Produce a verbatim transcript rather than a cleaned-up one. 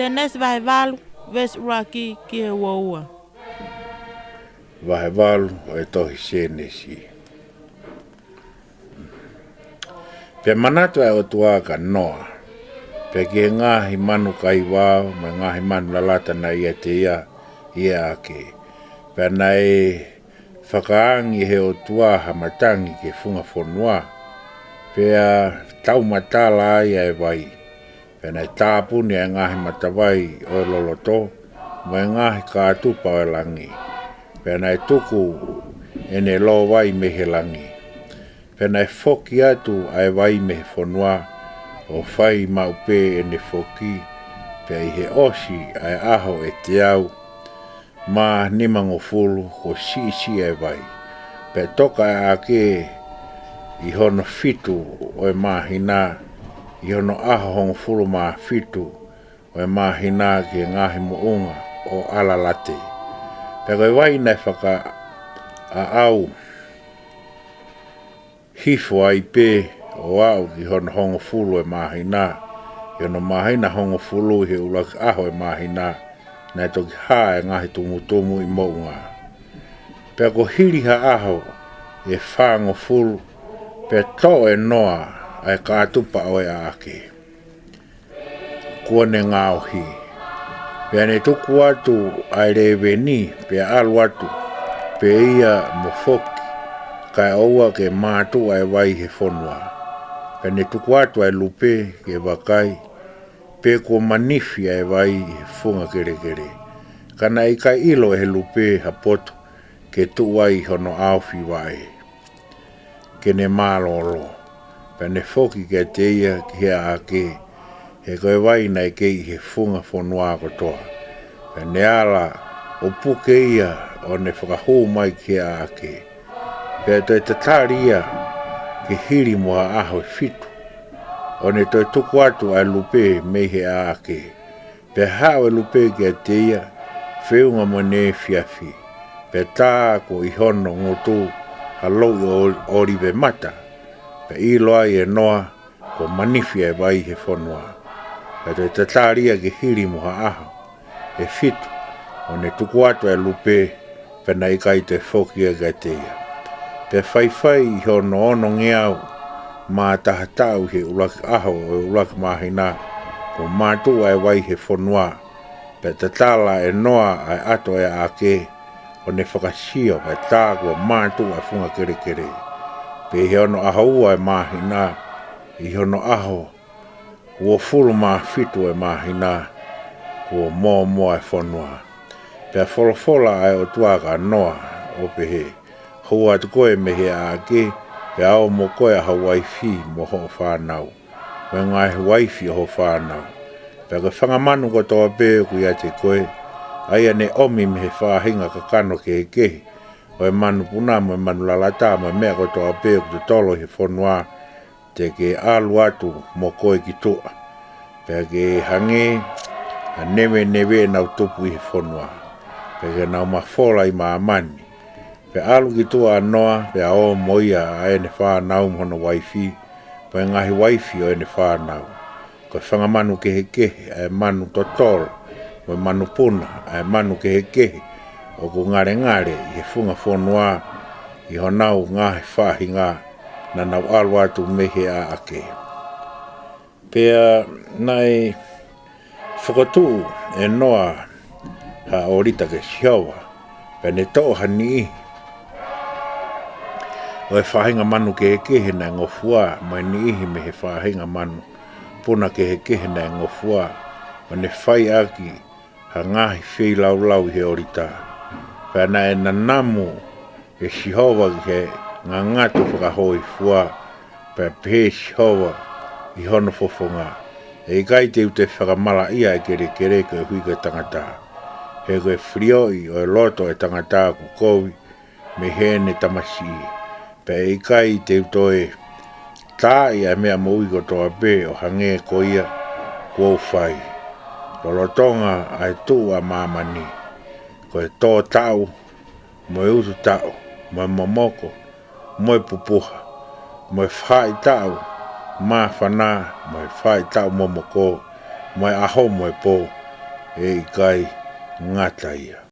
Sēnesi vahe valu, veesi ʻuluaki ki he uaua. Vahe valu ʻo e tohi Sēnesi. Pea manatu ʻa e ʻOtua kia Noa, pea ki he ngaahi manu kaivao, mo e ngaahi manu lalata naʻe ʻiate ia ʻi he ʻaʻake. Pea naʻe fakaangi ʻe he ʻOtua ha matangi ki he funga fonua, pea taumatala ai ʻa e vai. Pea naʻe tāpuni ʻa e ngaahi matavai ʻo e loloto, mo e ngaahi kātupa ʻo e langi. Pea naʻe tuku ʻene lōvai mei he langi. Pea naʻe foki atu ʻa e vai mei he fonua, ʻo fai maʻu pē ʻene foki, pea ʻi he ʻosi ʻa e ʻaho ʻe teau mā nimangofulu kuo siʻisiʻi ʻa e vai. Pea toka ʻa e ʻaʻake ʻi hono fitu ʻo e māhina, ʻi hono ʻaho hongofulu mā fitu ʻo e māhina ki he ngaahi moʻunga ʻo ʻAlalate. Pea ko e vai naʻe fakaʻaʻau hifo ai pē ʻo aʻu ki hono hongofulu ʻo e māhina, ki hono māhina hongofulu ʻi he ʻuluaki ʻaho ʻo e māhina, naʻe toki hā ʻa e ngaahi tumutumu ʻi moʻunga. Pea kuo hili ha ʻaho ʻe fāngofulu, pea toʻo ʻe Noa ʻa e kātupa ʻo e ʻaʻake kuo ne ngaohi. Pea ne tuku atu ʻa e lēveni, pea ʻalu atu pē ia mo foki, kae ʻoua ke mātuʻa ʻa e vai he fonua. Pea ne tuku atu ʻa e lupe ke vakai pe kuo manifi ʻa e vai ʻi he funga kelekele. Ka naʻe ʻikai ʻilo ʻe he lupe ha potu ke tuʻu ai hono ʻaofi vaʻe ke ne mālōlō. Pea ne foki kiate ia ki he ʻaʻake, he ko e vai naʻe kei ʻi he funga fonua kotoa. Pea ne ala ʻo puke ia ʻo ne fakahū mai ki he ʻaʻake. Pea toe tatali ia ke hili mo ha ʻaho ʻe fitu, ʻo ne toe tuku atu ʻa e lupe mei he ʻaʻake. Pea haʻu e lupe kiate ia, feʻunga mo ʻene efiafi. Pea tā kuo ʻi hono ngutu ha louʻi ʻo-, ʻōlive mata. Pea ʻilo ai ʻe Noa kuo manifi ʻa e vai he fonua. Pea toe tatali ia ke hili mo ha ʻaho ʻe fitu, ʻo ne tuku atu ʻa e lupe, pea naʻe ʻikai toe foki ia kiate ia. Pea faifai ʻi hono onongeau mā taha taʻu ʻi he ʻuluaki ʻaho ʻo e ʻuluaki māhina, kuo mātuʻa ʻa e vai he fonua. Pea tatala ʻe Noa ʻa e ʻato ʻo e ʻaʻake, ʻo ne fakasio, pea tā kuo mātuʻa ʻa e funga kelekele. Pea ʻi he ono ʻaho ua ʻo e māhina, ʻi hono ʻaho uofulu mā fitu ʻo e māhina, kuo mōmoa ʻa e fonua. Pea folofola ʻa e ʻOtua kia Noa, ʻo pehē, Hū atu koe mei he ʻaʻake, pea ō mo koe ʻa ho uaifi mo hoʻo fānau, mo e ngaahi uaifi ʻo ho fānau. Pea ko e fanga manu kotoa pē ʻoku ʻiate koe, ʻa ia ne ʻomi mei he faʻahinga kakano kehekehe ʻo e manupuna mo e manu lalata mo e meʻa kotoa pē ʻoku totolo ʻi he fonua, te ke ʻalu atu mo koe ki tuʻa. Pea ke hangē ha neveneve ʻenau tupu ʻi he fonua, pea ke nau mafola ʻi māmani. Pea ʻalu ki tuʻa ʻa Noa, pea ō mo ia ʻa ʻene fānau mo hono uaifi, mo e ngaahi uaifi ʻo ʻene fānau. Ko e fanga manu kehekehe, ʻa e manu totolo, mo e manupuna, ʻa e manu kehekehe ʻoku ngalengale ʻi he funga fonua, ʻi honau ngaahi faʻahinga, naʻa nau ʻalu atu mei he ʻaʻake. Pea naʻe fokotuʻu ʻe Noa ha ʻōlita kia Sihova, pea ne toʻo ha niʻihi ʻo e faʻahinga manu kehekehe naʻe ngofua, mo e niʻihi mei he faʻahinga manupuna kehekehe naʻe ngofua, ʻo ne fai ʻaki ha ngaahi feilaulau ʻi he ʻōlita. Pea naʻe nanamu ʻe Sihova ki he ngangatu fakahōifua, pea pehē ʻe Sihova ʻi hono fofonga, ʻE ʻikai te u toe fakamalaʻia ʻa e kelekele koeʻuhi ko e tangata. He ko e filioʻi ʻo e loto ʻo e tangata ʻoku kovi mei heʻene tamasiʻi. Pea ʻe ʻikai te u toe taaʻi ʻa e meʻa moʻui kotoa pē ʻo hangē ko ia kuo u fai, lolotonga ʻa e tuʻu ʻa māmani, ko e tō taʻu, mo e utu taʻu, mo e momoko, mo e pupuha, mo e faʻahitaʻu māfana, mo e faʻahitaʻu momoko, mo e ʻaho mo e pō, ʻe ʻikai ngata ia.